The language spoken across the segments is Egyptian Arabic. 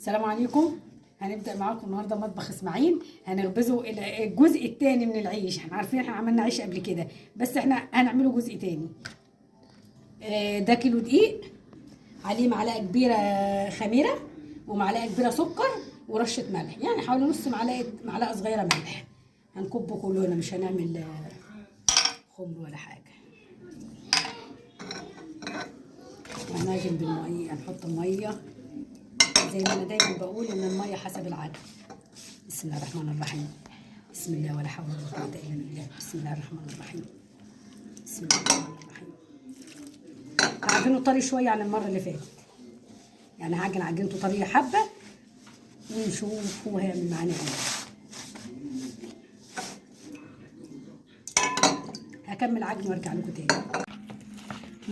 السلام عليكم. هنبدأ معاكم النهارده مطبخ اسماعيل. هنخبزه الجزء الثاني من العيش. احنا عارفين احنا عملنا عيش قبل كده، بس احنا هنعمله جزء تاني. ده كيلو دقيق عليه معلقه كبيرة خميره ومعلقة كبيرة سكر ورشه ملح، يعني حوالي نص معلقه، معلقه صغيرة ملح. هنكبه كله هنا، مش هنعمل خمر ولا حاجة. وهنعجن بالمية، هنحط المية زي ما انا دايما بقول ان المية حسب العجن. بسم الله الرحمن الرحيم. بسم الله ولا حول ولا قوة الا بالله. بسم الله الرحمن الرحيم. بسم الله الرحمن الرحيم. هعجنه طري شوية عن المرة اللي فاتت، يعني هعجن عجينته طرية حبه ونشوف هو هيعمل معانا ايه. هكمل عجن وارجع لكم تاني.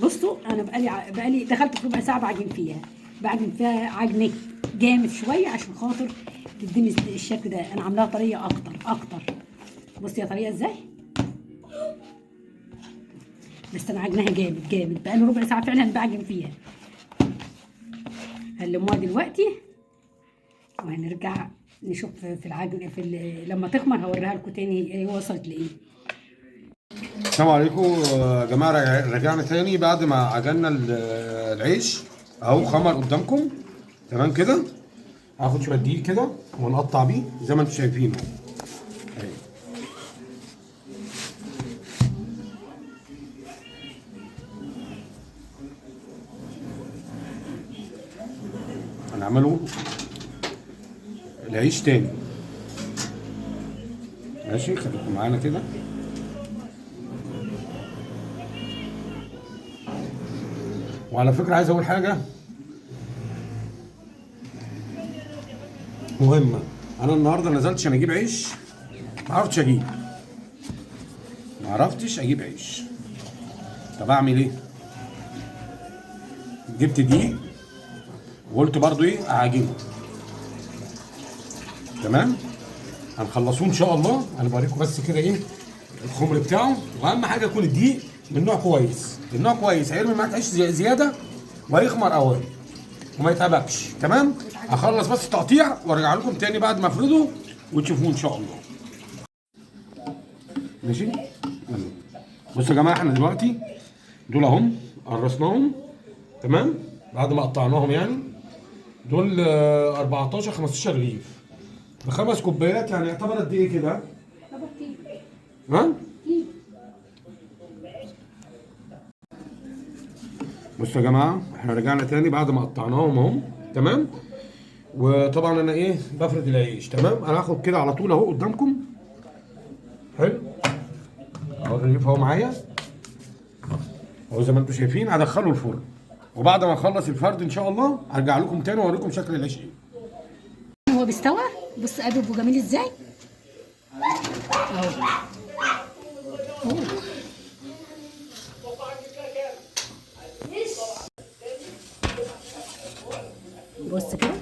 بصوا انا بقالي دخلت في ربع ساعة بعجن فيها، بعجن فيها عجن جامد شوية عشان خاطر تديني الشكل ده. انا عاملاها طرية اكتر اكتر. بصي يا طرية ازاي، بس انا عجنها جامد جامد، بقالي ربع ساعة فعلا بعجن فيها. هنلموها دلوقتي وهنرجع نشوف في العجن في لما تخمر هوريها لكم تاني ايه وصلت لايه. السلام عليكم يا جماعة. رجعنا تاني بعد ما عجلنا العيش اهو خمر قدامكم تمام كده. هاخد شوية دقيق كده ونقطع بيه زي ما انتم شايفين اهو. هنعمله العيش تاني ماشي، خليكم معانا كده. وعلى فكرة عايز اقول حاجة مهمة، انا النهاردة نزلت عشان اجيب عيش، ما عرفتش اجيب عيش. طب اعمل ايه؟ جبت دقيق وقلت برضو ايه اعجنه تمام. هنخلصوه ان شاء الله. انا بوريكم بس كده ايه الخمر بتاعه. واهم حاجة يكون الدقيق من نوع كويس، النوع كويس هيرمي معاك عيش زيادة وهيخمر اوان وما يتعبكش تمام. هخلص بس التقطيع وارجع لكم تاني بعد ما افرده وتشوفوه ان شاء الله ماشي. يلا بصوا يا جماعة، احنا دلوقتي دول اهم قرصناهم تمام بعد ما قطعناهم، يعني دول 14 15 رغيف بخمس كوبايات، يعني يعتبر قد ايه كده؟ ها؟ بصوا يا جماعة، احنا رجعنا تاني بعد ما قطعناهم اهم تمام. وطبعا انا ايه بفرد العيش تمام. انا هاخد كده على طول اهو قدامكم حلو اهو الرغيف اهو معايا اهو زي ما انتم شايفين. هدخله الفرن، وبعد ما اخلص الفرد ان شاء الله هرجع لكم تاني واوريكم شكل العيش ايه. هو بيستوى. بص قلبه جميل ازاي اهو. بص كده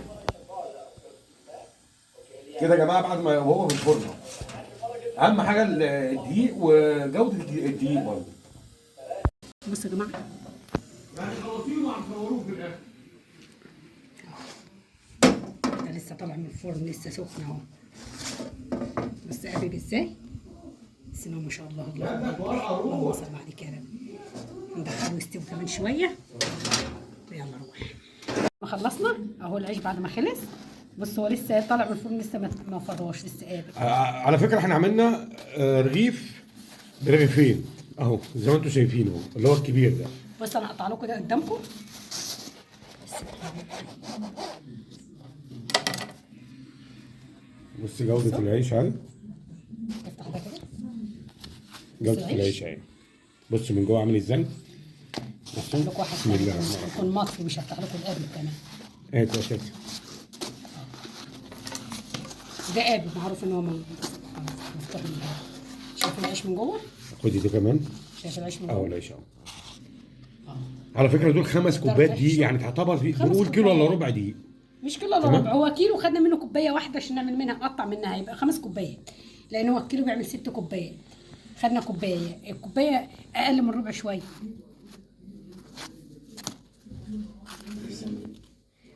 كده يا جماعة بعد ما هو في الفرن. اهم حاجة الدقيق وجوده الدقيق برضه. بصوا يا جماعة يعني خلصينه وهنصوروه في الاخر. ده لسه طالع من الفرن، لسه سخن اهو. بص قابب ازاي، بس ما شاء الله الله اكبر، اللهم صل عليك يا رب. ندخله يستوي كمان شوية. يلا روح. ما خلصنا اهو العيش بعد ما خلص. بص هو لسه طالع من الفرن، لسه ما فضاش، لسه قابل. على فكرة احنا عملنا رغيف برغيفين اهو زي ما انتم شايفين اهو، اللي هو الكبير ده. بص انا هقطع لكم ده قدامكم. بص جوده العيش اهي، افتح ده كده. جوده العيش اهي. بص من جوه عامل ازاي. هفتح لكم واحد بسم الله الرحمن الرحيم. يكون مطفي، مش هفتح لكم القابل كمان. ايه يا شيخ ده قابل معروف ان هو مفتوح من جوه. شايف العيش من جوه؟ خدي دي كمان. شايف العيش من اهو جوه؟ العيش اهو. على فكرة دول 5 كوبايات دقيق، يعني تعتبر بنقول كيلو الا ربع دقيق. مش كيلو الا ربع، هو كيلو خدنا منه كوباية واحدة عشان نعمل منها، نقطع منها يبقى 5 كوبايات، لان هو الكيلو بيعمل 6 كوبايات. خدنا كوباية، الكوباية اقل من ربع شوية.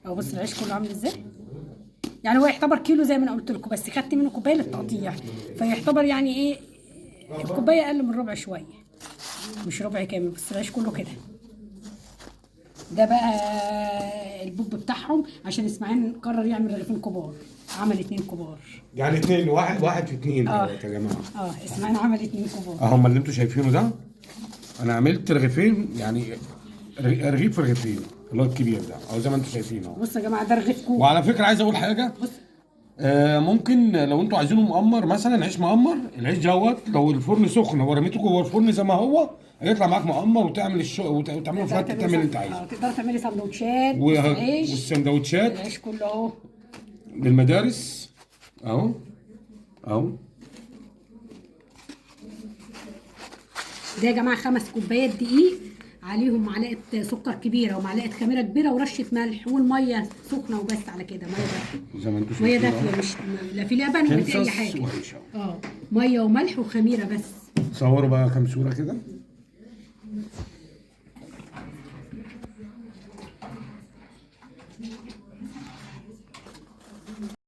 اهو بص العيش كله عامل ازاي. يعني هو يعتبر كيلو زي ما انا قلت لكم، بس خدت منه كوباية للتقطيع، فيعتبر يعني ايه الكوباية اقل من ربع شوية، مش ربع كامل، بس العيش كله كده. ده بقى البوب بتاعهم، عشان اسماعيل قرر يعمل رغيفين كبار، عمل 2 كبار. يعني 2، واحد في 2 دوت يا جماعة. اسماعيل عمل 2 كبار. اهم اللي انتوا شايفينه ده، انا عملت رغيفين، يعني رغيف في رغيفين اللي هو الكبير ده، او زي ما انتوا شايفين اهو. بصوا يا جماعة ده رغيف كوب. وعلى فكرة عايز اقول حاجة، بص ممكن لو انتوا عايزينه مقمر مثلا، عيش مقمر، العيش دوت لو الفرن سخن ورميته جوه الفرن زي ما هو هيطلع معاك مقمر، وتعمل وتعمله فراخ، تعمل اللي انت عايزه. تقدر تعملي سندوتشات العيش، والسندوتشات العيش كله اهو للمدارس اهو اهو. ده يا جماعة 5 كوبايات دقيق، عليهم معلقه سكر كبيرة ومعلقة خميره كبيرة ورشه ملح، والمية سخنة وبس على كده. مية دافيه زي ما انتوا مية شايفين دافيه، مش لا في لبن ولا في اي حاجة. وعيش اهو. مية وملح وخميره بس. صوروا بقى كام صوره كده.